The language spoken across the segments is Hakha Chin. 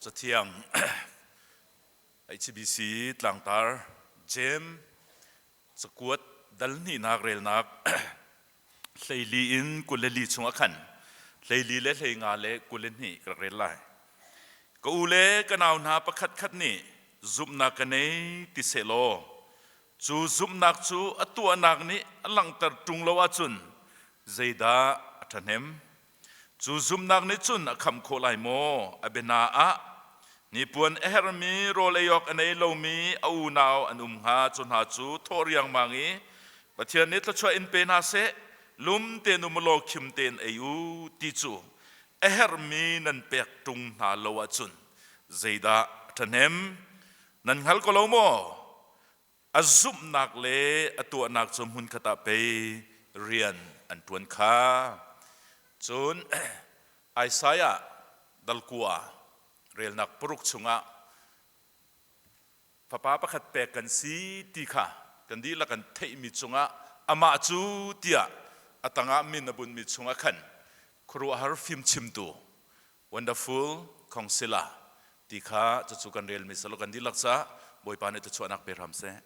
Cathiang HBC tlangtar Jeim cakuat dal hnihnak relnak hleili in 22 chungah khan hleili le hleinga le 22 ka rak rel lai. Ka u le ka nau hna pakhat khat nih zumhnak ka nei ti sehlaw cu zumhnak cu a tuahnak nih a langhter ṭung lo ahcun zeidah a ṭhahnem? Cu zumhnak nih cun a khamh khawh lai maw? A biana ah hnipuan a herhmi rawl ei awk a nei lomi a unau an um hnga. Cu hna cu thawh riangmang i Pathian nih thluachuah in pe hna seh, lum tein um law khim tein ei u ti cu a herhmi nan pek ṭung hna lo ahcun zeidah a ṭhahnem? Nan hngal ko lo maw? A zumhnak le a tuahnak cu hmunkhat ah pei rian an ṭuan kha. Cun Isaiah dalkua relnak paruk chungah fapa pakhat pek kan si ti kha kan dihlak kan theihmi cungah amah cu tiah a tangah min a bunhmi chungah khan khuaruahhar fimchimtu Wonderful Counselor ti kha cucu kan relmi salo kan dihlak caah Bawipa nih thluachuahnak pe hram seh.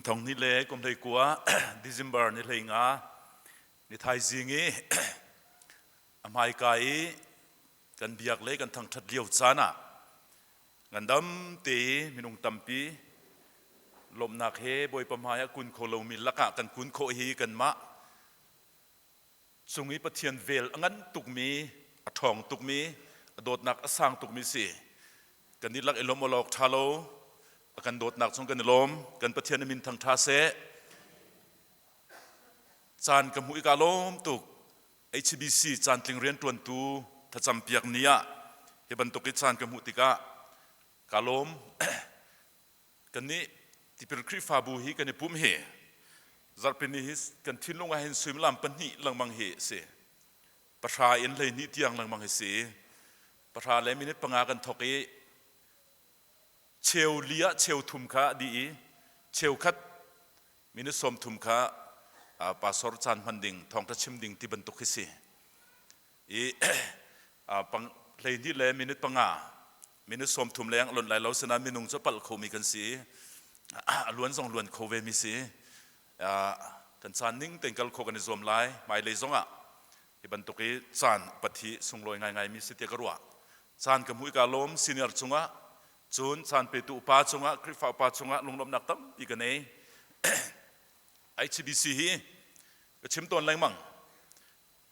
thong ni le kum hlei kua December ni hlei nga ni thaizing i a hmaika i kan biak le kan thangṭhat lio caan ah ngandam te minung tampi lawmhnak he Bawipa hmai ah kun kho lomi lakah kan kun khawh hi kanmah cung i Pathian vel a ngan tukmi, a ṭhawng tukmi, a dawtnak a sang tukmi si. Kan dihlak i lawmh awk ṭha lo, a kan dawtnak chung kan i lawm. Kan Pathian a min thang ṭha seh. Caan ka hmuh i kaa lawm tuk. HBC caantling rianṭuantu thlacampiak ni ah hi bantuk i caan ka hmuh tikah kaa lawm. Kannih tipil Khrihfabu hi kan i pumh hi zarhpini hi kan thinlung ah hin suimilam pahnih lengmang hi a si. Pahra in 12 tiang lengmang hi si. Pahra le minute panga kan thawk i cheu li ah cheu thum kha a dih i cheu khat minute 30 kha pastor caan hman ding thawngṭha chim ding ti bantuk hi si. I 12 le minute panga minute 30 leng lonh lai lo sinain minung cu palh khomi kan si a luan zong luan kho ve mi si. Kan caan ning tein kal kho kan i zuam lai. Hmailei zongah hi bantuk i caan upat hi sunglawi ngaingai mi si tiah ka ruah. Caan ka hmuh i ka lawm. Senior cungah cun caan petu upa cungah Khrihfa upa cungah lunglawmhnak tampi ka nei. HBC hi ka chim tawn lengmang.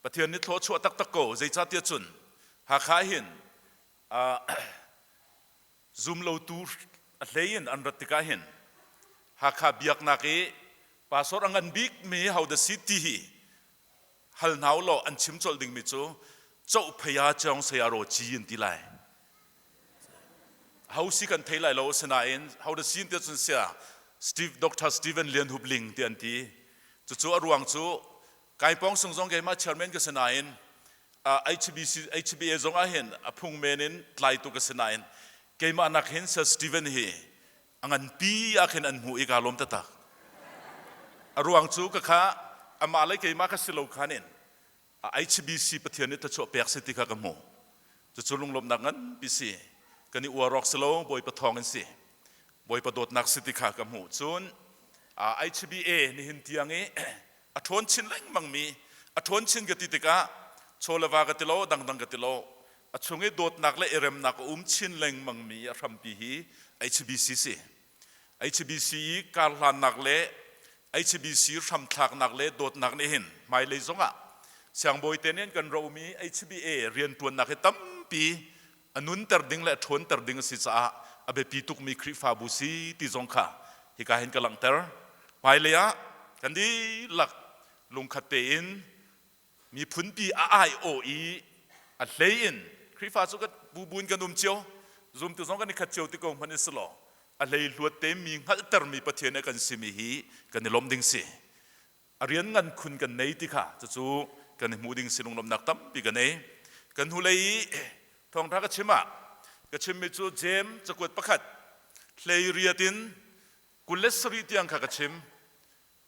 Pathian nih thlawh chuah taktak ko. Zeicahtiah cun Hakha hin zumlotu a hlei in an rat tikah hin Hakha biaknak i pastor a ngan bikmi hodah si ti hi hal hna u law an chim colh dingmi cu Cohphaya Ceong Saya Ro Ci an ti lai. Ho si kan thei lai lo asinain hodah si ti cun sia Steve Dr. Stephen Lian Hup Ling ti an ti. Cucu a ruang cu Kaipawng sung zong keimah chairman ka si nain HBC HBA zong ah hin a phung men in tlaitu ka si nain keimah nak hin Sir Stephen hi a nganpi ah khin an hmuh i kaa lawm taktak. A ruang cu ka kha amah le keimah ka si lo khan in HBC Pathian nih thluachuah pek si ti kha ka hmuh. Cucu lunglawmhnak nganpi si. Kan i uar awk si lo, Bawipa thawng in si. Bawipa dawtnak si ti kha ka hmuh. Cun HBA nihin tiang i a ṭhawn chin lengmang mi a ṭhawn chin ka ti tikah chaw le va ka ti lo, dangdang ka ti lo, a chung i dawtnak le i remnak a um chin lengmang mi a hrampi hi HBC si. HBC i karhlannak le HBC hramthlaknak le dawtnak nih hin hmailei zongah siangbawi te nih an kan romi HBA rianṭuannak hi tampi a nunter ding le a ṭhawnter ding a si caah a biapi tukmi Khrihfabu si ti zong kha hika hin ka langhter. Hmailei ah kan dihlak lungkhat tein miphunpi a aiawh i a hlei in Khrihfa cu bubu in kan um cio, zumtu zong kan i khat cio ti ko hmanh in si law a hlei hluat te mi hngalhtermi Pathian a kan simi hi kan i lawmh ding si. A rian ngan khun kan nei ti kha cucu kan i hmuh ding si. Lunglawmhnak tampi ka nei. Kan hnulei i thawngṭha ka chim ah ka chimmi cu Jeim cakuat pakhat 18 in 27 tiang kha ka chim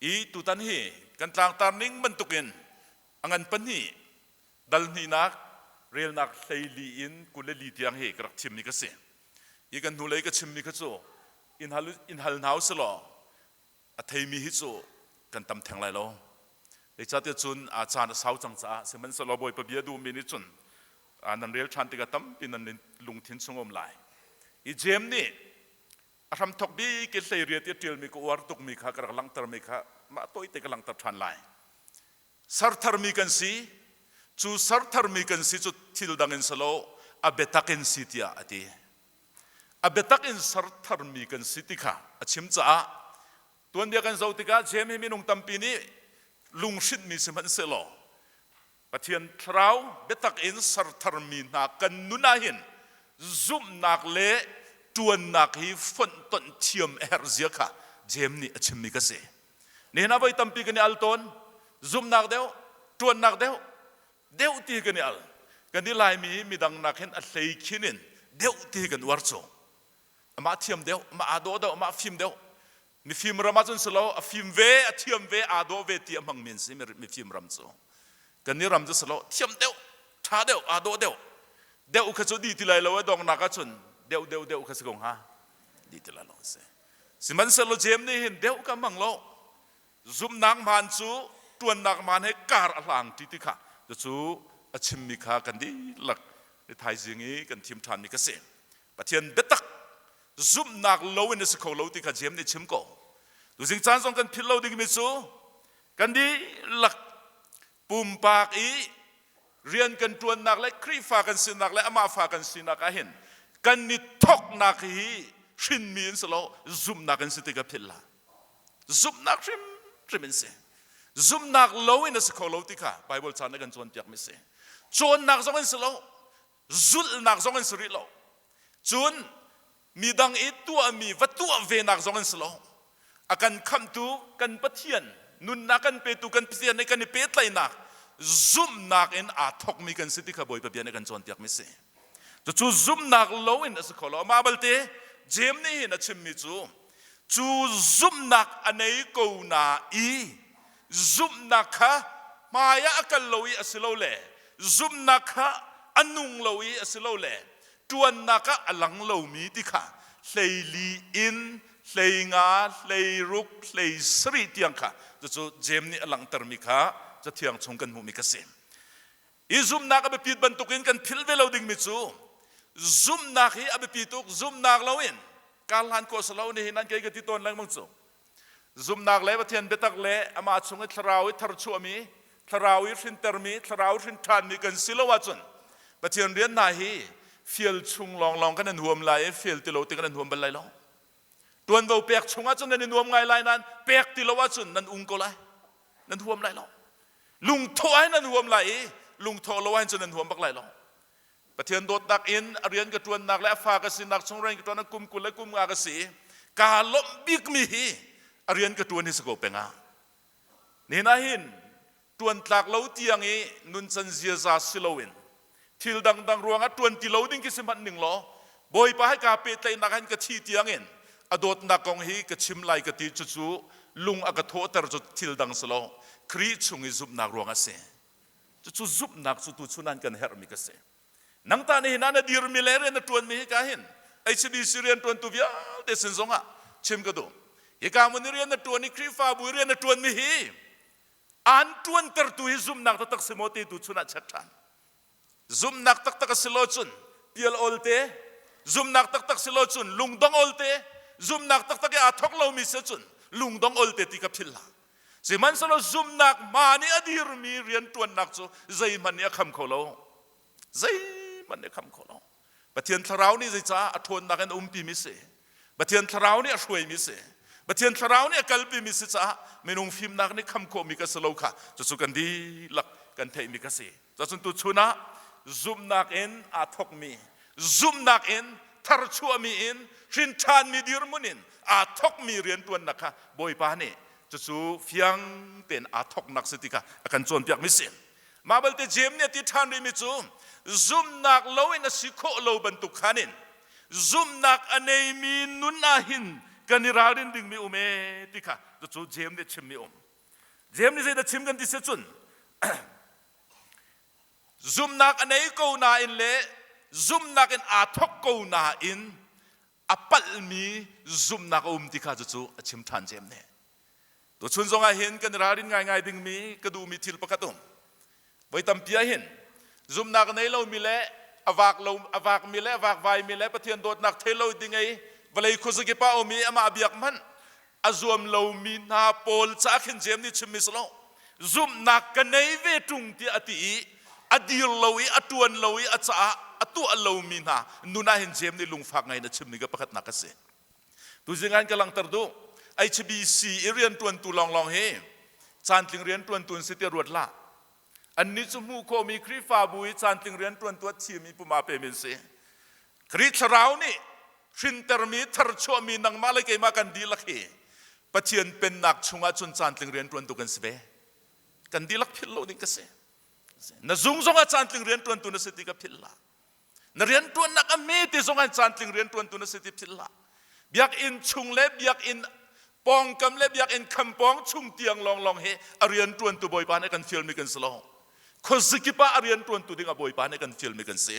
i tutan hi kan tlangtar ning bantukin a ngan pahnih dal hnihnak relnak 14 in 24 tiang hi ka rak chimmi ka si i kan hnulei ka chimmi kha cu in hal in hal hna usilaw a theimi hi cu kan tam theng lai lo. Zeicahtiah cun a caan a sau cang caah sihmanhsehlaw Bawipa bia duhmi nih cun nan rel ṭhan tikah tampi nan lungthin chung um lai. I Jeim nih a hramthawk bik i 18 i a ṭialmi ka uar tukmi kha ka rak langhtermi kha mah tawite ka langhter ṭhan lai. Sertharmi kan si, cu sertharmi kan si cu thil dang in si lo, a biatak in si tiah a ti. A biatak in sertharmi kan si ti kha a chim caah tuanbia kan zoh tikah Jeim hi minung tampi nih lunghrinhmi sihmanhsehlaw Pathian thlarau biatak in sertharmi hna kan nun ah hin zumhnak le ṭuannak hi fonhtonh thiam a herh zia kha Jeim nih a chimmi ka si. Nihin ah voi tampi kan i al tawn. Zumhnak deuh, ṭuannak deuh, deuh ti kan i al. Kan i Laimi midang nak hin a hlei khin in deuh ti kan uar cu. Amah thiam deuh, amah aa dawh deuh, amah fim deuh. Mifim ram ahcun si lo, a fim ve, a thiam ve, aa dawh ve ti a hmangmi an si mifim ram cu. Kan nih ram cu si lo, thiam deuh, ṭha deuh, aa dawh deuh. Deuh kha cu dih ti lai lo, a donghnak ahcun deuh deuh deuh kha si ko hnga. Dih ti lai lo a si. Sihmanhsehlaw Jeim nih hin deuh ka hmang lo. Zumhnak hmaan cu ṭuannak hmaan he kar a hlang ṭi ti kha cucu a chimmi kha kan dihlak ni thaizing i kan thim ṭhanmi ka si. Pathian biatak zumhnak lo in a si kho lo ti kha Jeim nih chim ko. Tuzing caan zong kan philh lo dingmi cu kan dihlak pumpak i rian kan ṭuannak le Khrihfa kan sinak le amah fa kan sinak ah hin kan i thoknak hi hrinmi in si lo zumhnak in si ti ka philh la. Zumhnak hrimhrim in si. Zumhnak lo in a si kho lo ti kha Bible caan a kan cawnpiakmi si. Cawnnak zong in si lo, zulhnak zong in si rih lo. Cun midang i tuahmi va tuah venak zong in si lo. A kan khamhtu kan Pathian, nunnak kan petu kan Pathian nih kan i pehtlaihnak zumhnak in aa thokmi kan si ti kha Bawipa bia nih kan cawnpiakmi si. Cucu zumhnak lo in a si kho lo. Amah balte Jeim nih hin a chimmi cu cu zumhnak a nei ko na i zumhnak kha hmai ah a kal lo i a si lo le zumhnak kha a nung lo i a si lo le ṭuannak ah a lang lomi ti kha 14 in 15 16 17 tiang kha cucu Jeim nih a langhtermi kha cathiang chung kan hmuhmi ka si. I zumhnak a biapit bantukin kan philh ve lo dingmi cu zumhnak hi a biapi tuk. Zumhnak loin kar hlan khawh si lo nihin an kei ka ti tawn lengmang cu. Zumhnak le Pathian biatak le amah chung i thlarau i tharchuahmi, thlarau i hrintermi, thlarau hrin ṭhanmi kan si lo ahcun Pathian rian hna hi fial chung lawnglawng kan an huam lai i fial ti lo ti kan an huam bal lai lo. Tuanvo pek chung ahcun nan i nuam ngai lai nain pek ti lo ahcun nan ung ko lai. Nan huam lai lo. Lungthawh ah nan huam lai i lungthawh lo ahhin cun nan huam bak lai lo. Pathian dawtnak in a rian ka ṭuannak le a fa ka sinak chung rian ka ṭuan kum 20 le kum 50 ka si i kaa lawmh bikmi hi a rian ka ṭuan hi si ko peng ah. Nihin ah hin ṭuan tlak lo tiang i nuncan ziaza si loin thil dangdang ruangah ṭuan ti lo ding khi si hmanh ning law Bawipa he kaa pehtlaihnak hin ka thi tiang in a dawtnak kong hi ka chim lai ka ti cucu lung a ka thawhter cu thil dang si lo Khrih chung i zumhnak ruang a si. Cucu zumhnak cu tuchun an kan herhmi ka si. Nang ta nihin ah na dirmi le rian na ṭuanmi hi ka hin HBC rian ṭuantu vialte sin zongah chim ka duh. Hika hmun i rian na ṭuan i Khrihfabu i rian na ṭuanmi hi aan ṭuantertu hi zumhnak taktak si maw ti tu chun ah check ṭhan. Zumhnak taktak a si lo cun pial olte, zumhnak taktak si lo cun lungdong olte, zumhnak taktak i aa thawk lomi si cun lungdong olte ti ka philh hlah. Sihmanhsehlaw zumhnak hma nih a dirmi rianṭuannak cu zeihmanh nih a kham kho lo. Zeihmanh nih a kham kho lo. Pathian thlarau nih zeicah a ṭhawnnak in a umpimi si. Pathian thlarau nih a hruaimi si. Pathian thlarau nih a kalpimi si caah minung fimnak nih kham khawhmi ka si lo kha cucu kan dihlak kan theihmi ka si. Cun tuchun ah zumhnak in aa thawkmi, zumhnak in tharchuahmi in hrin ṭhanmi dirhmun in aa thawkmi rianṭuannak kha Bawipa nih cucu fiang tein aa thawknak si ti kha a kan cawnpiakmi si. Mah balte Jeim nih a ti ṭhan rihmi cu zumhnak loin a si khawh lo bantuk khan in zumhnak a neimi nun ah hin kan i ralrin dingmi um ee ti kha cucu Jeim nih a chimmi um. Jeim nih zeidah chim kan ti si cun zumhnak a nei ko nain le zumhnak in aa thawk ko nain a palhmi zumhnak a um ti kha cucu a chim ṭhan Jeim nih. Tuchun zong ah hin kan i ralrin ngaingai dingmi ka duhmi thil pakhat um. Voi tampi ah hin zumhnak nei lomi le a vak lo a vakmi le a vakvaimi le Pathian dawtnak thei lo ding ei vawlei khuazakip ah um i amah biak hmanh a zuam lomi hna pawl caah khin Jeim nih chimmi si lo. Zumhnak ka nei ve ṭung tiah a ti i a dir lo i a ṭuan lo i a caah a tuah lomi hna nun ah hin Jeim nih lungfak ngai in a chimmi ka pakhatnak a si. Tuzing an ka langhter duh. HBC i rianṭuantu lawnglawng hi caantling rianṭuantu an si tiah ruat hlah. Annih cu hmuh khawhmi Khrihfabu i caantling rianṭuantu a thimi puma pemi an si. Khrih Thlarau nih hrintermi, tharchuahmi nangmah le keimah kan dihlak hi Pathian pennak chungah cun caantling rianṭuantu kan si ve. Kan dihlak philh lo ding ka si. Na zung zongah caantling rianṭuantu na si ti ka philh hlah. Na rianṭuannak a hme te zong ah caantling rianṭuantu na si ti philh hlah. Biakinn chung le biakinn pawngkam le biakinn kham pawng chung tiang lawnglawng hi a rianṭuantu Bawipa nih kan fialmi kan si lo. Khuazakip ah a rianṭuantu ding ah Bawipa nih kan fialmi kan si.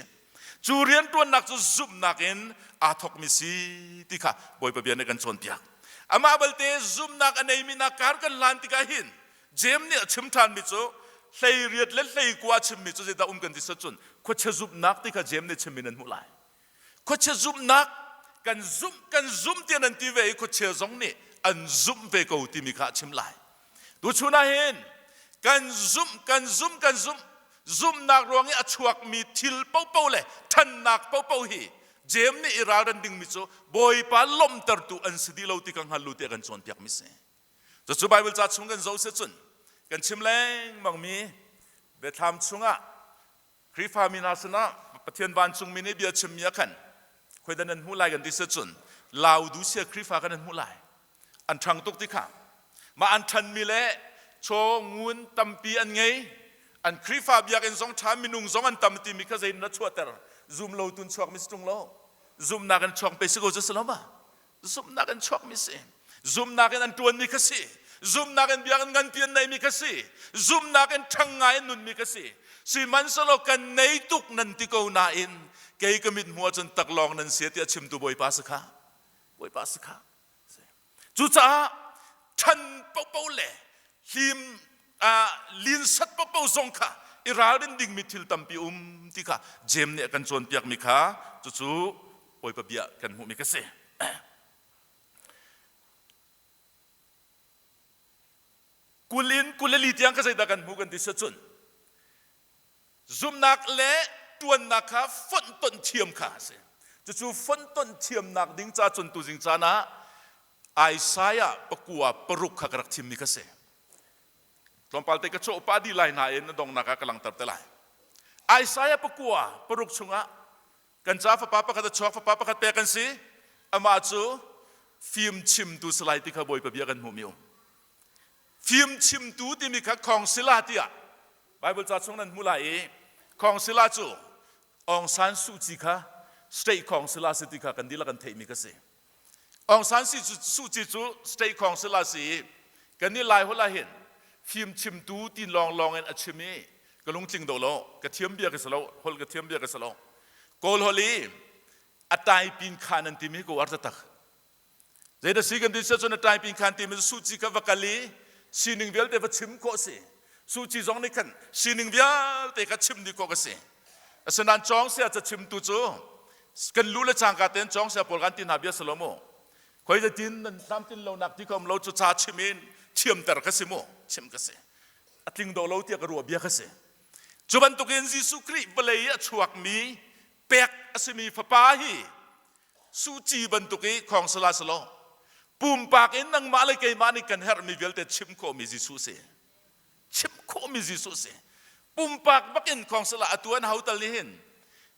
Cu rianṭuannak cu zumhnak in aa thawkmi si ti kha Bawipa bia nih kan cawnpiak. Amah balte zumhnak a neimi hna kar kan hlan tikah hin Jeim nih a chim ṭhanmi cu 18 le 19 a chimmi cu zeidah um kan ti cun khuachia zumhnak ti kha Jeim nih chimmi nan hmuh lai. Khuachia zumhnak kan zumh kan zumh tiah nan ti ve i khuachia zong nih an zumh ve ko timi kha a chim lai. Tuchun ah hin kan zumh kan zumh kan zumh zumhnak ruang i a chuakmi thil popo le ṭhannak popo hi Jeim nih i ralrin dingmi cu Bawipa lawmhtertu an si dih lo ti ka hngal lu tiah kan cawnpiakmi si. Cucu Bible ca chung kan zoh si cun kan chim lengmangmi Biathlam chungah Khrihfami hna sinah Pathian vancungmi nih bia chimmi ah khan khuaidah nan hmuh lai kan ti si cun Laodicea Khrihfa kan nan hmuh lai. An ṭhang tuk ti kha. Mah an ṭhanmi le chaw ngun tampi an ngei. An Khrihfa biakinn zong ṭha minung zong an tam timi kha zei in a chuahter. Zum lo tun chuakmi si ṭung lo. Zumhnak in chuak pe si ko cu si lo ma? Zumhnak in chuakmi si. Zumhnak in an ṭuanmi kha si. Zumhnak in biakinn nganpi an neimi kha si. Zumhnak in ṭhang ngai in nunmi kha si. Sihmanhsehlaw kan nei tuk nan ti ko nain kei ka mit hmuh ahcun taklawng nan si tiah chimtu Bawipa si kha. Bawipa si kha. Cucaah ṭhan paohpaoh le hlim linsat paohpaoh zong kha i ralrin dingmi thil tampi um ti kha Jeim nih a kan cawnpiakmi kha cucu Bawipa bia kan hmuhmi ka si. Kul in 24 tiang ka zeidah kan hmuh kan ti cun Zumhnak le ṭuannak kha fonhtonh thiam kha a si. Cucu fonhtonh thiamnak ding ca cun tuzing caan ah Isaiah pakua paruk kha ka rak thimmi kha si. Tlawmpal te ka cawh pah dih lai nain a donghnak ah ka langhter te lai. Isaiah pakua paruk chungah kan ca fapa pakhat a chuak fapa pakhat pek kan si amah cu fim chimtu si lai ti kha Bawipa bia kan hmuhmi um. Fim chimtu timi kha khawngsila tiah Bible ca chung nan hmu lai i khawngsila cu Aung San Suu Kyi kha state khawngsila si ti kha kan dihlak kan theihmi ka si. Aung San Suu Kyi cu state khawngsila si i kan nih Lai holh ah hin fim chimtu tin lawnglawng in a chim i ka lungtling do lo ka thiam bia ka si lo holh ka thiam bia ka si lo Kawl holh i a taipin khan an timi ko ar taktak Zeidah si kan ti cun a typing khan timi Suh Ci kha va kal i sining vialte va chim khawh si. Suh Ci zong nih khan sining vialte kha chim dih khawh ka si. Asinain cawng sia ca chimtu cu kan lu le cangka tein cawng sia pawl kan ti hna bia si lo mu. Khoi zeitin nan tlamtlin lonak ti kha um lo cu ca chim in thiamter ka si mu chim ka si. A tling do lo tiah ka ruah bia ka si. Cu bantukin Jesuh Khrih vawlei i a chuakmi pek a simi fapa hi Suci bantuk i khawng sala selaw pumpak in nangmah le keimah nih kan herhmi vialte chim khawhmi Jesuh si. Chim khawhmi Jesuh si. Pumpak bakin khawng sala atu an ho tal nih hin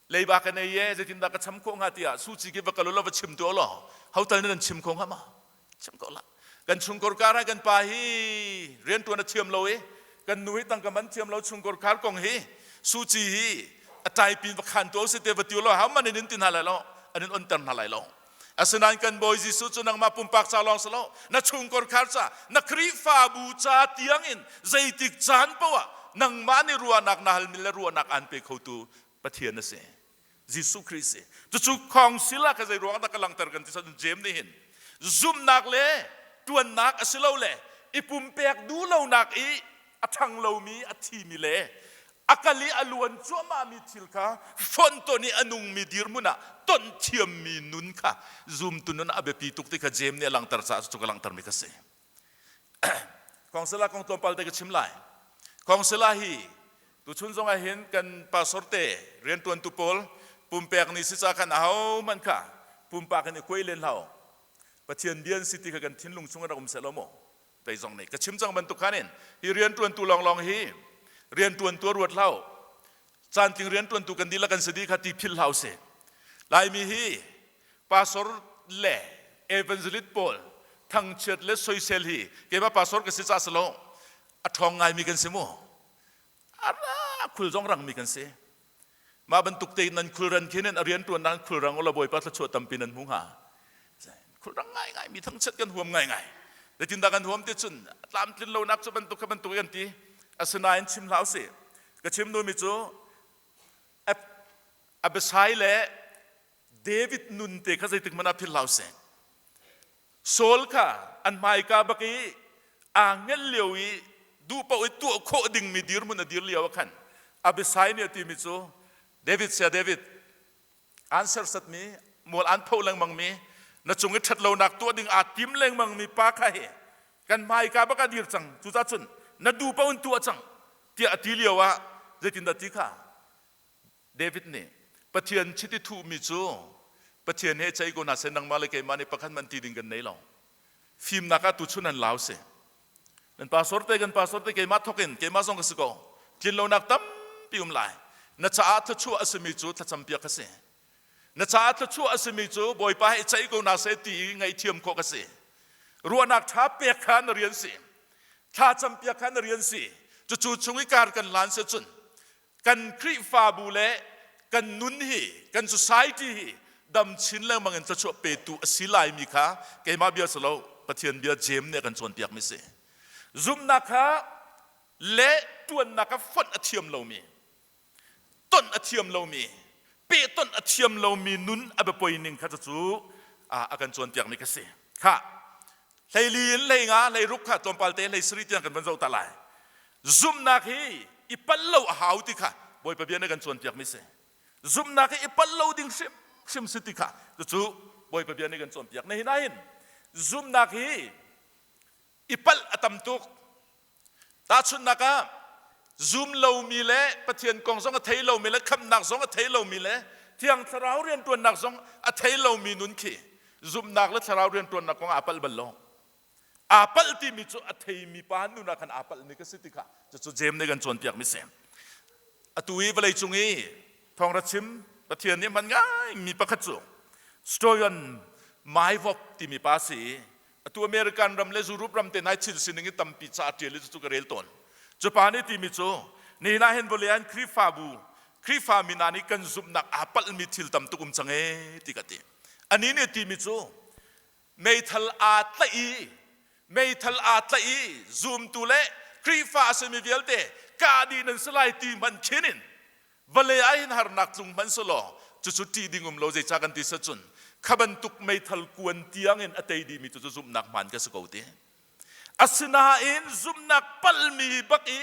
leiba ka nei ye zeitindah ka cham khawh hnga tiah Suci ki va kal ulaw va chim tu law ho tal nih nan chim kho hnga ma? Chim ko la. Kan chungkor kar ah kan pa hi riantuan a thiam lo i kan nu hi tangka man thiam lo chungkor khar kong hi Suci hi a taipin va khan tu si te va tiu lo how man in tin hna lai lo an in onter hna lai lo asinain kan bawi Jesuh cu nangmah pumpak ca lawng si lo na chungkor khar ca na Khrihfabu ca tiang in zeitik caan poah nangmah nih ruahnak na halmi le ruahnak aan pe khotu Pathian a si Jesuh Khrih si. Cucu council ah ka zei ruang dah ka langter kan ti cun James nih hin zumhnak le ṭuannak a si lo le i pumpek duh lonak i a ṭhang lomi a thimi le a kal i a luan cuahmahmi thil kha fonhton i a nungmi dirhmun ah ton thiammi nun kha zumtu nun a biapi tuk ti kha James nih a langhter caah cucu ka langhtermi ka si. Kongselah kong tlawmpal te ka chim lai. Kongselah hi tuchun zong ah hin kan pastor te riantuantu pawl pumpek ni si ca khan ahohmanh kha pumpak in i kuai len hlah Pathian bia an si ti kha kan thinlung chung rak um seh law mu tei zong nih ka chim cang bantuk khan in hi riantuantu lawnglawng hi riantuantu a ruat hlah caantling riantuantu kan dihlak kan si dih kha ti philh hlah usih Laimi hi pastor le evangelist pawl thangchiat le soisel hi keimah pastor ka si ca si lo a ṭhawng ngaimi kan si mu a ra khul zong rangmi kan si mah bantuk te nan khulran khin in a rian ṭuan nan khulrang ula bawipa thluachuah tampi nan hmu hnga khulrang ngai ngai mi thangchiat kan huam ngai ngai zeitindah kan huam ti cun tlamtlin lonak cu bantuk kha bantuk kan ti asinain chim hlah usih ka chim duhmi cu Abisai le David nun te kha zeitik hmanh ah philh hlah usih. Saul kha an hmaika bak i aa ngelh lio i duh paoh i tuah khawh dingmi dirhmun a dir lio ah khan Abishai nih a timi cu David sia David aan sersatmi mual aan pho lengmangmi na cung i ṭhatlonak tuah ding aa tim lengmangmi pa kha hi kan hmaika bak ah dir cang cucaah cun na duh paoh in tuah cang tiah a ti lio ah zeitindah ti kha David nih Pathian chiti thuhmi cu Pathian he cei ko hna seh nangmah le keimah nih pakhat man ti ding kan nei lo fimnak ah tuchun an lau si nan pastor te kan pastor te keimah thok in keimah zong ka si ko tlinlonak tampi um lai na caah thluachuah a simi cu thlacam piak ka si na caah thluachuah a simi cu Bawipa he ceih ko hna seh ti i ngaihthiam khawh ka si ruahnak ṭha pek kha na rian si thlacam piak kha na rian si cucu chung i kar kan lan si cun kan Khrihfabu le kan nun hi kan society hi dam chin lengmang in thluachuah petu a si laimi kha keimah bia si lo Pathian bia Jeim nih a kan cawnpiakmi si zumhnak kha le ṭuannak kha fonh a thiam lomi tonh a thiam lomi pehtonh a thiam lomi nun a biapoi ning kha cucu a kan cawnpiakmi ka si kha hleili in hleinga hleiruk kha tlawmpal te hlei sarih tiang kan van zoh ta lai zumhnak hi i palh lo a hau ti kha Bawipa bia nih kan cawnpiakmi si zumhnak hi i palh lo ding hrimhrim si ti kha cucu Bawipa bia nih kan cawnpiak na hin ahhin zumhnak hi i palh a tam tuk tahchunhnak ah zum lomi le Pathian kong zong a thei lomi le khamhnak zong a thei lomi le Thiang Thlarau rianṭuannak zong a thei lomi nun khi zumhnak le thlarau rianṭuannak kong ah aa palh bal lo aa palh timi cu a theimi pa nun ah khan aa palhmi ka si ti kha cucu Jeim nih kan cawnpiakmi si atu i vawlei cung i thawngra chim Pathian nih hman ngaimi pakhat cu Stoyan Maivok timi pa si i atu American ram le Europe ram te nai thil sining i tampi ca a ṭial i cucu ka rel tawn cu pa nih timi cu nihin ah hin vawlei ah Khrihfabu Khrihfa mi hna nih kan zumhnak aa palhmi thil tam tuk um cang ee ti ka ti ani nih timi cu meithal aa tlaih i meithal aa tlaih i zumtu le Khrihfa a simi vialte kah dih nan si lai ti hmanh khin in vawlei ah hin harnak tlung hmanh selaw cucu ṭih ding um lo zeicah kan ti cun kha bantuk meithal kuan tiang in a tei dihmi cu zumhnak hmaan ka si ko ti asinain zumhnak palmi bak i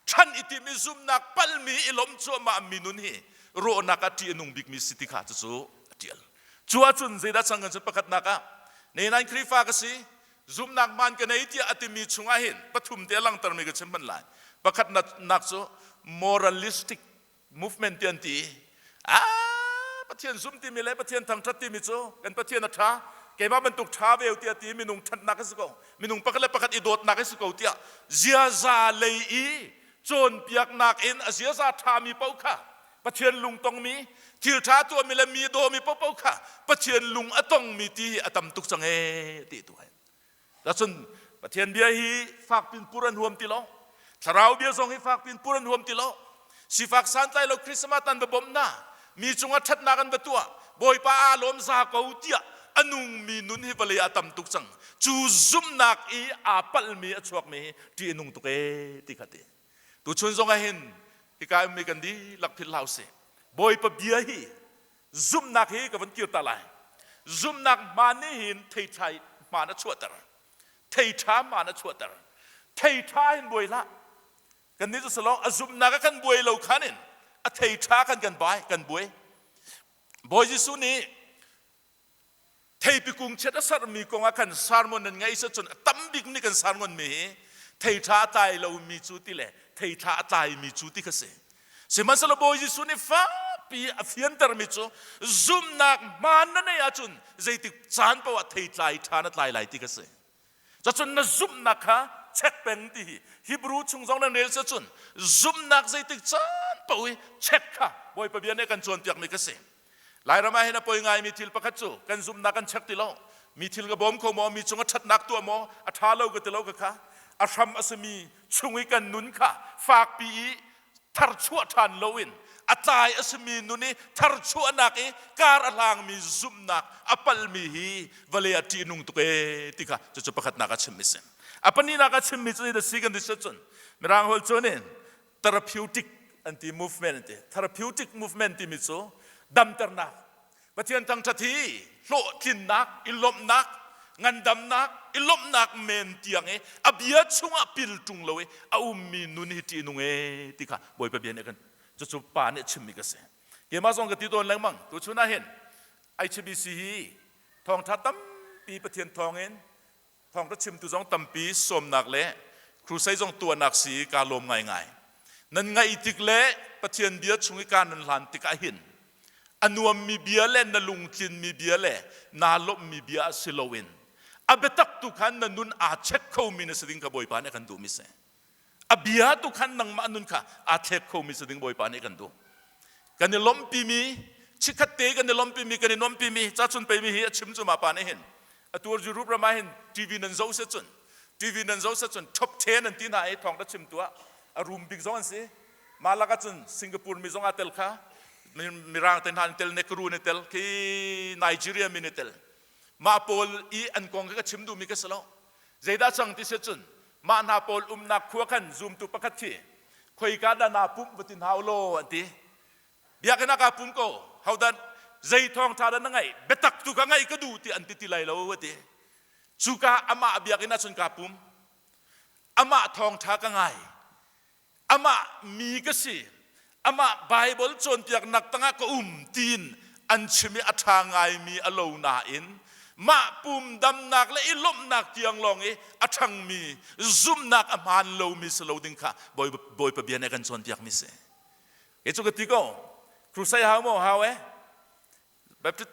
ṭhan i tim i zumhnak palmi i lawmh cuahmah mi nun hi rawhnak ah ṭih a nung bikmi si ti kha cucu a ṭial cu ahcun zeidah cang kan cun pakhatnak ah nenain Khrihfa ka si zumhnak hmaan ka nei tiah a timi chungah hin pathum te a langhtermi ka chim hmanh lai pakhatnak cu moralistic movement ti an ti ah Pathian zum timi le Pathian thangṭhat timi cu kan Pathian a ṭha keimah bantuk ṭha ve tiah ti minung ṭhatnak a si ko minung pakhat le pakhat i dawtnak a si ko tiah ziaza lei i cawnpiaknak in a ziaza ṭhami paoh kha Pathian lung tongmi thil ṭha tuahmi le mi dawmi paohpaoh kha Pathian lung a tongmi ti hi a tam tuk cang ee ti tu hai Cun Pathian bia hi fakpin pur an huam ti lo. Thlarau bia zong hi fakpin pur an huam ti lo. Sifak santlai lo Christmas an va bawmh hna. Mi cungah ṭhatnak an va tuah. Bawipa aa lawm za ko tiah a nungmi nun hi vawlei ah tam tuk cang. Cu zumhnak i aa palhmi a chuakmi hi ṭih a nung tuk ee ti kha ti. Tuchun zong ah hin hika ummi kan dihlak philh hlah usih. Bawipa bia hi Zumhnak hi ka van kir ta lai. Zumhnak hmaan nih hin theiṭha hmaan a chuahter. Theiṭha hmaan a chuahter. Theiṭha hin buai hlah. Kannih cu salong a zumhnak ah kan buai lo khan in a theiṭha khan kan bai kan buai. Bawi Jesuh nih theipi kung chiat a sermi kong ah khan sermon nan ngaih si cun a tam bik nih kan sermon mi hi theiṭha a tlai lomi cu ti le theiṭha a tlaimi cu ti kha si. Sihmanhsehlaw Bawi Jesuh nih fakpi a fiantermi cu zumhnak hmaan na neih ahcun zeitik caan paoh ah theitlai ṭha na tlai lai ti kha si. Cacun na zumhnak kha check peng ti hi Hebrew chung zong nan rel si cun zumhnak zeitik caan paoh i check kha Bawipa bia nih a kan cawnpiakmi kha si. Lairam ah hin a poi ngaimi thil pakhat cu kan zumhnak kan check ti lo. Mi thil ka bawm kho maw, mi cung a ṭhatnak tuah maw, a ṭha lo ka ti lo ka kha a hram a simi chung i kan nun kha fakpi i tharchuah ṭhan loin a tlai a simi nun i tharchuahnak i kar a hlangmi zumhnak a palmi hi vawlei ah ṭihnung tuk ee ti kha cucu pakhatnak a chimmi si. A pahnihnak a chimmi cu zeidah si kan ti cun Mirang holh cun in therapeutic an ti movement an ti therapeutic movement timi cu damternak Pathian thangṭhat hi hlawhtlinnak i lawmhnak Ngandamnak, i lawmhnak men tiang i a bia chungah pil ṭung lo i a ummi nun hi ṭih nung e ti kha Bawipa bia nih a kan cucu pa nih a chimmi ka si. Keimah zong ka ti tawn lengmang. Tuchun ah hin HBC hi thawngṭha tampi Pathian thawngin thawngṭha chimtu zong tampi sawmnak le crusade zong tuahnak si kaa lawm ngaingai. Nan ngaih tik le Pathian bia chung i kaa nan hlan tikah hin a nuammi bia le na lungtlinmi bia le naa lawmhmi bia si loin a biatak tu khan na nun aa check khomi na si ding kha Bawipa nih a kan duhmi si. A bia tu khan nangmah nun kha aa thlek khomi si ding Bawipa nih kan duh. Kan i lawmhpimi, chikkhat te kan i lawmhpimi, kan i nuamhpimi, cacun peimi hi a chim cu ma pa nih hin atu Europe ram ah hin TV nan zoh se cun TV nan zoh se cun top 10 an ti hna i thawng ra chim tu ah a rum bik zong an si. Mah lakah cun Singapore mi zong aa tel kha Mirang te hna an tel, Negro an i tel, khi Nigeria mi an i tel. Mah pawl i an kong kha ka chim duhmi ka si lo. Zeidah cang ti si cun mah hna pawl umnak khua khan zumtu pakhat khi khoika dah naa pumh va ti hna u law an ti. Biakinn ah kaa pum ko. Hodah zei thawngṭha dah na ngaih? Biatak tu ka ngaih ka duh ti an ti ti lai lo a ti. Cuka amah biakinn ah cun kaa pum. Amah thawngṭha ka ngai. Amah mi ka si. Amah Baibal cawnpiaknak tangah ka um tiin an chim i a ṭha ngaimi a lo nain mah pum damnak le i lawmhnak tiang lawng i a ṭhangmi zumhnak a hmaan lomi si lo ding kha Bawipa bia nih a kan cawnpiakmi si. Kei cu ka ti ko, crusade hau maw hau eh? Baptist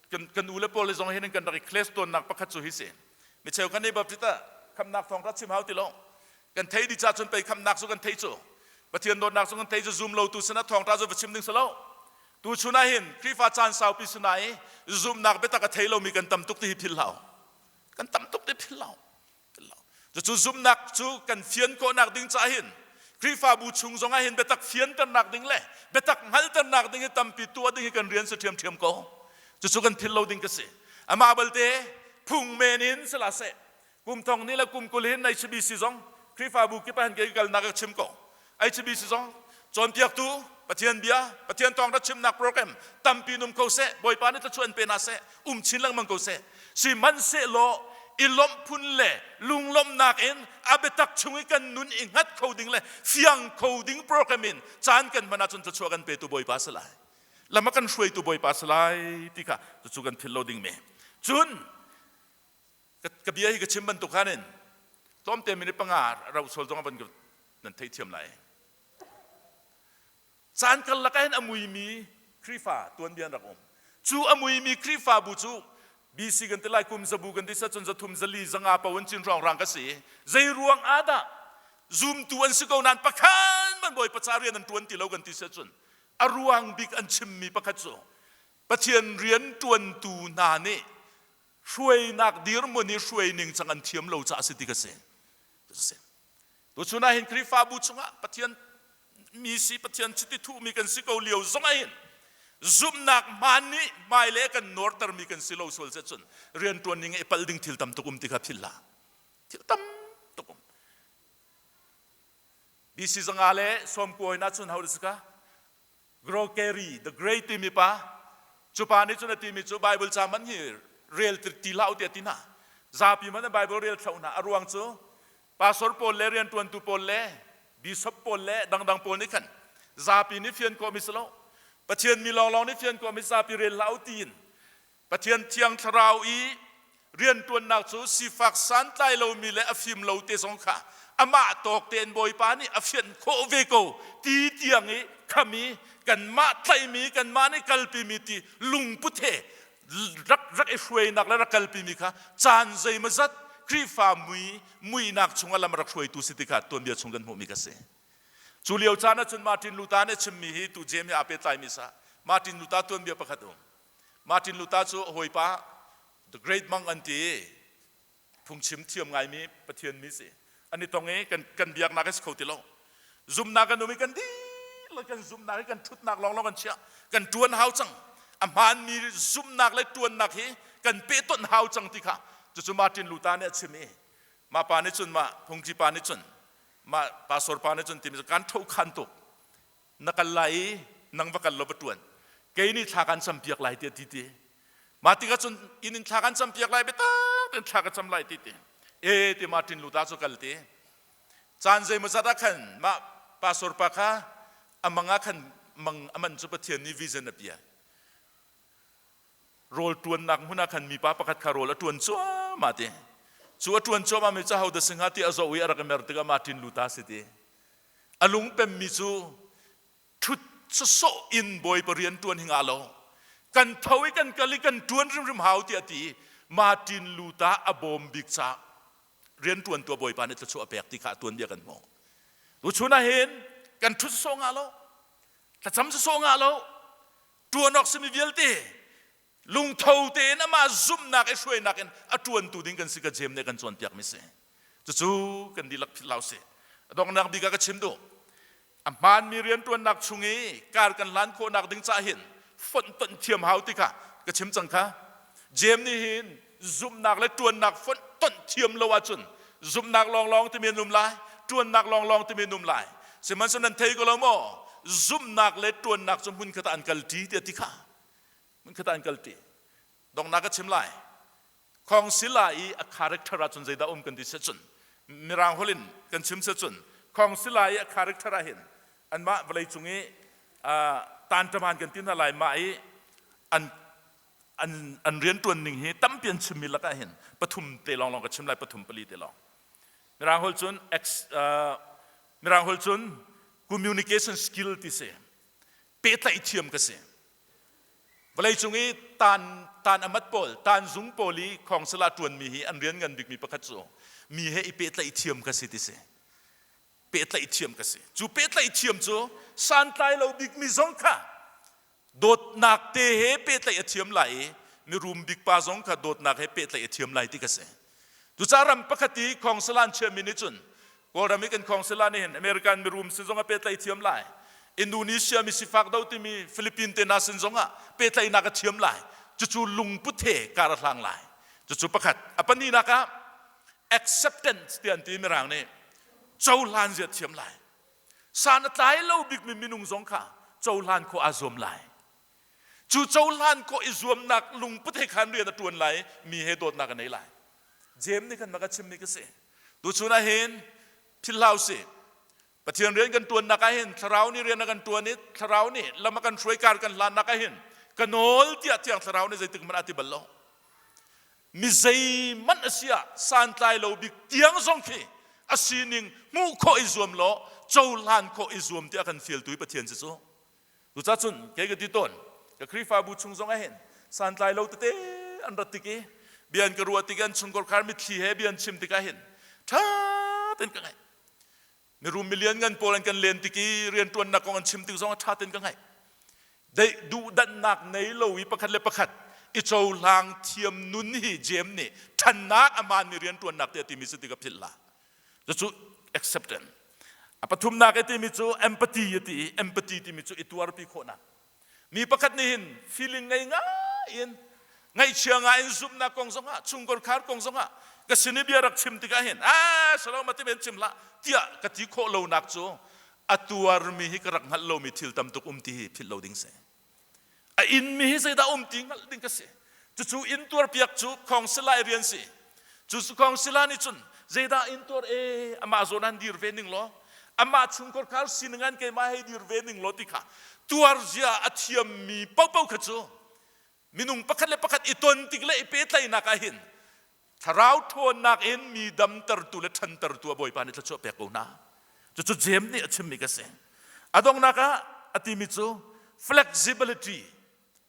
kan, kan u le pawl le zong hin kan rak i class tawnnak pakhat cu hi si. Mi cheu kan i Baptist ah khamnak thawng ra chim hau ti lo. Kan thei di cha cun pei khamnak cu kan thei cu. Pathian dawtnak cu kan thei cu zum lo tu sinah thawngṭha cu va chim ding si lo. Tu chun ah hin Khrihfa caan saupi sinah i zumhnak biatak a thei lomi kan tam tuk ti hi philh hau. Kan tam tuk ti philh hau. Cucu zumhnak cu kan fian khawhnak ding caah hin Khrihfabu chung zongah hin biatak fianternak ding le biatak hngalhternak ding hi tampi tuah ding hi kan rian si ṭhiamṭhiam ko. Cucu kan philh lo ding ka si. Amah balte phung men in sila seh kum thong ni le kum 20 hin HBC zong Khrihfabu kip ah hin kei kalnak ka chim ko. HBC zong cawnpiaktu Pathian bia Pathian thawng ra chimnak program tampi num ko seh Bawipa nih thluachuah in pe hna seh um chin lengmang ko seh sihmanhsehlaw i lawmh phun le lunglawmhnak in a biatak chung i kan nun i hngat kho ding le fiang kho ding program in caan kan hman ahcun thluachuah kan petu Bawipa si lai lam a kan hruaitu Bawipa si lai ti kha cucu kan philh lo ding mi cun ka bia hi ka chim bantuk khan in tlawmte minute panga rauh sual zong van nan theihthiam lai caan karlak ah hin a muimi Khrihfa tuanbia an rak um cu a muimi Khrihfabu cu BC kan ti lai kum zabu kan ti sa cun zathum zali zanga po an cin rong rang ka si zei ruang ah dah zumtu an si ko nain pakhan man bawi paca rian an tuan ti lo kan ti sa cun a ruang bik an chimmi pakhat cu Pathian rian tuantu hna nih hruainak dirhmun i hruai ning cang an thiam lo caah a si ti ka si. Si. Tuchun ah hin Khrihfabu chungah Pathian mi si Pathian chiti thuhmi kan si ko lio zong ah hin zumhnak hmaan nih hmailei a kan nuartermi kan si lo sual cun rianṭuan ning i palh ding thil tam tuk um ti kha philh hlah. Thil tam tuk um. BC zanga le sawmkua in ahcun ho ka Grocery, the Great timi pa, cu pa nih cun a timi cu Bible ca man hi rel ti hlah u tiah ti hna. Zapi man Bible rel thlo hna. A ruang cu pastor pawl le rianṭuantu pawl le bishop pawl le dangdang pawl nih khan zapi nih fian khawhmi si lo. Pathian mi lawnglawng nih fian khawhmi zapi rel hlah u tiin Pathian thiang thlarau i rianṭuannak cu sifak santlai lomi le a fim lo te zong kha amah tawk tein Bawipa nih a fianh khawh ve ko ti tiang i kham i kanmah tlaihmi kanmah nih kalpimi ti lungput he rak rak i hruainak le rak kalpimi kha caan zeimawzat Khrihfa mui muihnak chungah lam rak hruaitu si ti kha tuanbia chung kan hmuhmi ka si. Cu lio caan ahcun Martin Luther nih chimmi hi tu James he aa pehtlaimi sa Martin Luther tuanbia pakhat um. Martin Luther cu a hawipa the great monk an ti phungchim thiam ngaimi Pathian mi si an i tong i kan kan biaknak a si kho ti lo zumnak kan um i kan dihlak kan zumnak hi kan ṭhutnak lawnglawng kan chiah kan ṭuan hau cang a hmaanmi zumnak le ṭuannak hi kan pehtonh hau cang ti kha cucu Martin Luther nih a chim i mah pa nih cun mah phungki pa nih cun mah pastor pa nih cun timi cu kan tho khan tuk na kal lai i nang va kal law va ṭuan kei nih thla kan campiak lai tiah ti ti mah tikah cun inn in thla kan campiak lai biatak. Tein thla ka cam lai ti ti. E ti Martin Luther cu kal ti. Caan zeimawzat ah khan mah pastor pa kha a mang ah khan mang a man cu Pathian nih vision a pia. Rawl ṭuannak hmun ah khan mipa pakhat kha rawl a ṭuan cuahmah ti. Cu a ṭuan cuahmah mi cu ahodah si hnga ti a zoh i a rak i mer tikah Martin Luther si ti. A lung pemmi cu ṭhut sawsawh in Bawipa rian ṭuan hi ngah lo. Kan tho i kan kal i kan ṭuan hrimhrim hau tiah a ti i Martin Luther a bawm bik caah rianṭuantu a Bawipa nih thluachuah a pek ti kha a tuanbia kan hmuh. Tuchun ah hin kan ṭhut sawsawh ngah lo, thlacam sawsawh ngah lo, ṭuan awk simi vialte lungtho tein amah zumhnak i hruainak in a ṭuantu ding kan si ka Jeim nih kan cawnpiakmi si. Cucu kan dihlak philh hlah usih. A donghnak bik ah ka chim duh. A hmaanmi rianṭuannak chung i kar kan hlan khawhnak ding cah hin fonhtonh thiam hau ti kha ka chim cang kha. Jeim nih hin zumhnak le ṭuannak fonhtonh thiam lo ahcun zumhnak lawnglawng timi an um lai, ṭuannak lawnglawng timi an um lai. Sihmanhsehlaw nan thei ko lo maw? Zumhnak le ṭuannak cu hmunkhat ah an kalṭi tiah ti kha. Hmunkhat ah an kalṭi. Donghnak ka chim lai. Khawngsila i a character ahcun zeidah um kan ti cun Mirang holh in kan chim cun Khawngsila i a character ah hin anmah vawleicung i tanṭaman kan ti hna lai mah i an an an rianṭuan ning hi tampi an chimmi lakah hin pathum te lawnglawng ka chim lai pathum pali te lawng Mirang holh cun ex Mirang holh cun communication skill ti si pehtlaih thiam ka si Vawleicung i tan tan amat pawl, tanzung pawl i khawngsala ṭuanmi hi an rian ngan bikmi pakhat cu mi he i pehtlaih thiam kha si ti si. Pehtlaih thiam ka si. Cu pehtlaih thiam cu santlai lo bikmi zong kha dawtnak te he pehtlaih a thiam lai i mirum bik pa zong kha dawtnak he pehtlaih a thiam lai ti ka si. Cucaah ram pakhat i khawngsala an chiahmi nih cun Kawlram i kan khawngsila nih hin American mirum sin zong ah pehtlaih thiam lai. Indonesia mi sifak do timi Philippine te hna sin zong ah pehtlaihnak a thiam lai. Cucu lungput he kar a hlang lai. Cucu pakhat. A pahnihnak ah acceptance ti an ti mirang nih cohlan zia thiam lai. San a tlai lo bikmi minung zong kha cohlan khawh aa zuam lai. Cu cohlan khawh i zuamnak lungput he khan rian a ṭuan lai, mi he dawtnak a nei lai. Jeim nih khan mak a chimmi ka si. Tuchun ah hin philh hlah usih. Pathian rian kan ṭuannak ah hin thlarau nih rian a kan ṭuan i thlarau nih lam a kan hruai kar kan hlannak ah hin ka nawl tiah thiang thlarau nih zeitik hmanh a ti bal lo. Mi zeihmanh a si ah santlai lo bik tiang zong khi a sining hmuh khawh i zuam law cohlan khawh i zuam tiah kan fialtu hi Pathian si cu. Cucaah cun kei ka ti tawn, ka Khrihfabu chung zong ah hin santlai lo tete an rat tik i bia an ka ruah tik i an chungkhar mitthli he bia an chim tikah hin ṭha tein ka ngaih. Mirum milian ngan pawl an kan len tik i rianṭuannak kong an chim tik zong ah ṭha tein ka ngaih. Deih duhdanhnak nei lo i pakhat le pakhat i cohlang thiam nun hi Jeim nih ṭhannak a hmaanmi rianṭuannak tiah timi si ti ka philh la. Cucu acceptance. A pathumnak i timi cu empathy a ti i empathy timi cu i tuarpi khawhnak. Mi pakhat nih hin feeling ngei ngai in ngaihchia ngai in zumhnak kong zongah chungkhar kong zongah ka sin i bia rak chim tikah hin ah saloma ti men chim hlah tiah ka ti khawh lonak cu a tuarmi hi ka rak hngalh lomi thil tam tuk um ti hi philh lo ding si. A inmi hi zeidah um ti hngalh ding ka si. Cucu inn tuarpiak cu khawngsila i rian si. Cu khawngsila nih cun zeidah inn tuar e amah zawn an dir ve ning law amah chungkhar khar sining an keimah hei dir ve ning law ti kha tuar zia a thiammi paohpaoh kha cu minung pakhat le pakhat i ton tik le i pehtlaihnak ah hin Thlarau ṭhawnnak in mi damtertu le ṭhantertu a Bawipa nih thluachuah pek ko hna. Cucu Jeim nih a chimmi ka si. A donghnak ah a timi cu flexibility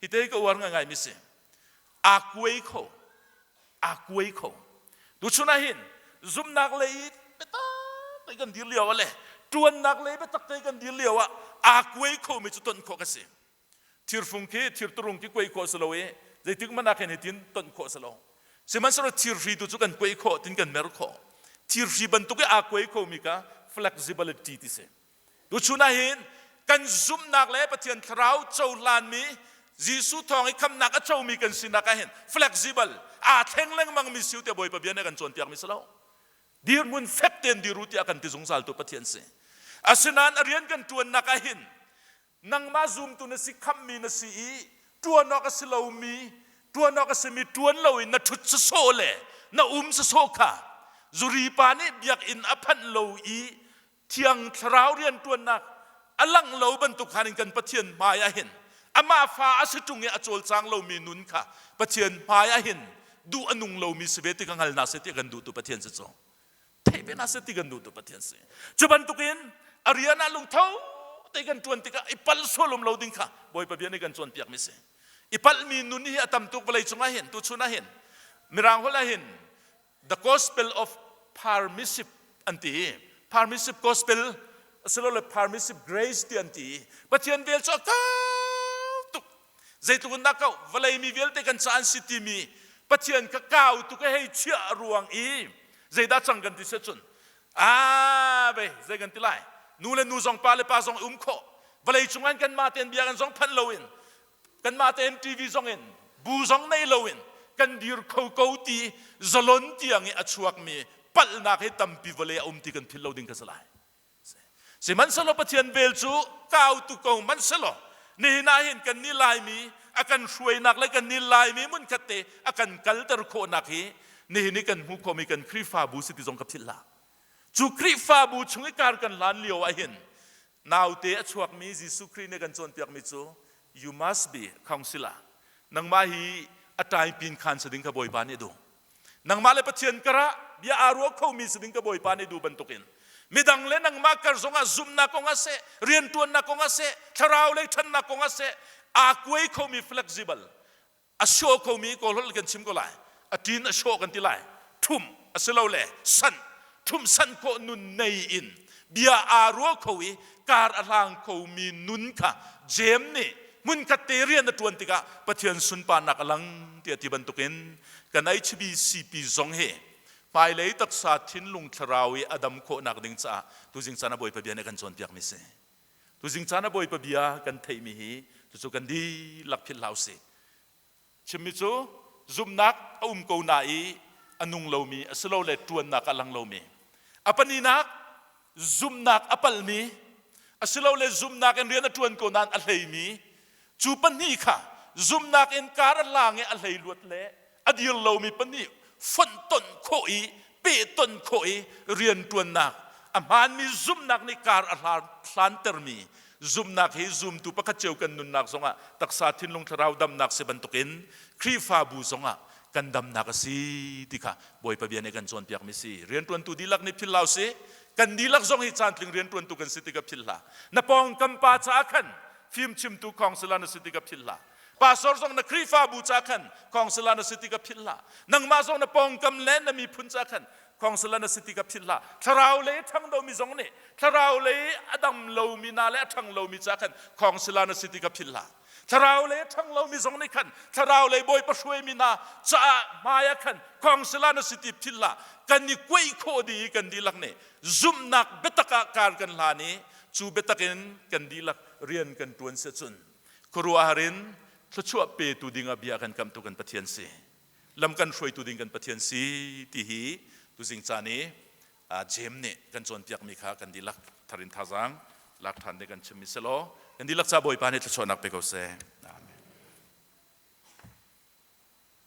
hi te ka uar ngaingaimi si. Aa kuai kho. Aa kuai kho. Tuchun ah hin zumhnak lei i biatak te kan dir lio ah le ṭuannak lei biatak te kan dir lio ah aa kuai khomi cu ton khawh ka si. Thirfung khi thirturung khi kuai khawh si lo i zeitik hmanh ah khin hitin tonh khawh si lo. Sihmanhsehlaw thirhri tu cu kan kuai khawh tin kan mer khawh. Thirhri bantuk i aa kuai khomi kha flexibility ti si. Tuchun ah hin kan zumhnak le Pathian thlarau cohlanmi Jesuh thawng i khamnak a comi kan sinak ah hin flexible aa thleng lengmangmi siu tiah Bawipa bia nih a kan cawnpiakmi si lo. Dirhmun fek tein dir u tiah kan ti zungzal tu Pathian si. Asinain a rian kan ṭuannak ah hin Nangmah zumtu na si, khamhmi na si i ṭuan awk a si lomi, ṭuan awk a simi ṭuan loin na ṭhut sawsawh le na um sawsawh kha zuri pa nih biakinn a phanh lo i Thiang Thlarau rianṭuannak a langh lo bantuk khan in kan Pathian hmai ah hin amah fa a si ṭung i a cawlcang lomi nun kha Pathian hmai ah hin duh a nung lomi si ve ti ka hngal hna seh ti kan duhtu Pathian si cu theih ve hna seh ti kan duhtu Pathian si. Cu bantukin a rian ah lungtho te kan ṭuan tikah i pal sual um lo ding kha Bawipa bia nih kan cawnpiakmi si. I palhmi nun hi a tam tuk vawlei cungah hin tuchun ah hin Mirang holh ah hin the gospel of permissive an ti. Permissive gospel asilole permissive grace ti an ti. Pathian vel cu a kau tuk. Zeitluk in dah kau? Vawlei mi vialte kan ca an si timi Pathian kha kau tuk hei chiah ruang i zeidah cang kan ti se cun a be zei kan ti lai? Nu le nu zong, pa le pa zong um khawh, vawlei cung an kan mah tein bia kan zong phanh loin, kanmah tein TV zong in, bu zong nei loin kan dir kho ko ti zalon tiang i a chuakmi palhnak hi tampi vawlei a um ti kan philh lo ding ka si lai. Sihmanhsehlaw Pathian vel cu kau tu ko hmanhsehlaw nihin ah hin kan nih Laimi a kan hruainak le kan nih Laimi hmunkhat te a kan kalter khawhnak hi nihin i kan hmuh khawhmi kan Khrihfabu si ti zong ka philh hlah. Cu Khrihfabu chung i kar kan hlan lio ah hin naute a chuakmi Jesuh Khrih nih kan cawnpiakmi cu you must be counselor. Nangmah hi a taipin khan si ding kha Bawipa nih a duh. Nangmah le Pathian karah bia aa ruah khomi si ding ka Bawipa nih duh bantukin midang le nangmah kar zongah zumhnak kong ah seh, rianṭuannak kong ah seh, thlarau lei ṭhannak kong ah seh, aa kuai khomi, flexible, a sawh khomi, Kawlholh kan chim ko lai, a ṭin a sawh kan ti lai, ṭhum asilole san, ṭhum san khawh nun nei in bia aa ruah kho i kar a hlang khomi nun kha Jeim nih hmunkhat te rian a ṭuan tikah Pathian sunparnak a lang tiah ti bantukin kan HBCP zong hi hmailei taksa thinlung thlarau i a dam khawhnak ding caah tuzing caan ah Bawipa bia nih a kan cawnpiakmi si. Tuzing caan ah Bawipa bia kan theihmi hi cucu kan dihlak philh hlah usih. Chimmi cu zumhnak a um ko na i a nung lomi asilole ṭuannak a lang lomi. A paninak, zumhnak a palmi asilole zumhnak in rian a ṭuan ko nain a hleimi. Cu pahnih kha, zumhnak in kar a hlang i a hleihluat le a dir lomi pahnih fonhtonh khawh i pehtonh khawh i rianṭuannak a hmaanmi zumhnak nih kar a hlantermi zumhnak hi zumtu pakhat cio kan nunnak zongah taksa thinlung thlarau damnak si bantukin Khrihfabu zongah kan damnak a si ti kha Bawipa bia nih kan cawnpiakmi si. Rianṭuantu dihlak nih philh hlah usih. Kan dihlak zong hi caantling rianṭuantu kan si ti kha philh hlah. Na pawngkam pa caah khan fimchimtu counselor na si ti kha philh hlah. Pastor zong na Khrihfabu ca khan counselor na si ti kha philh hlah. Nangmah zong na pawngkam le na miphun ca khan counselor na si ti kha philh hlah. Thlarau lei a ṭhang lomi zong nih thlarau lei a dam lomi na le a ṭhang lomi ca khan counselor na si ti kha philh hlah. Thlarau lei a ṭhang lomi zong nih khan thlarau lei bawipa hruaimi hna caah hmai ah khan counselor na si ti philh hlah. Kan i kuaih khawh dih i kan dihlak nih zumhnak biatak ah kar kan hlan i cu biatak in kan dihlak rian kan ṭuan si ahcun khuaruahhar in thluachuah petu dingah bia kan kamhtu kan Pathian si, lam kan hruaitu ding kan Pathian si ti hi tuzing caan i Jeim nih kan cawnpiakmi kha kan dihlak tharin thazaang lak ṭhan ding kan chimmi si law kan dihlak ca Bawipa nih thluachuahnak pe ko seh.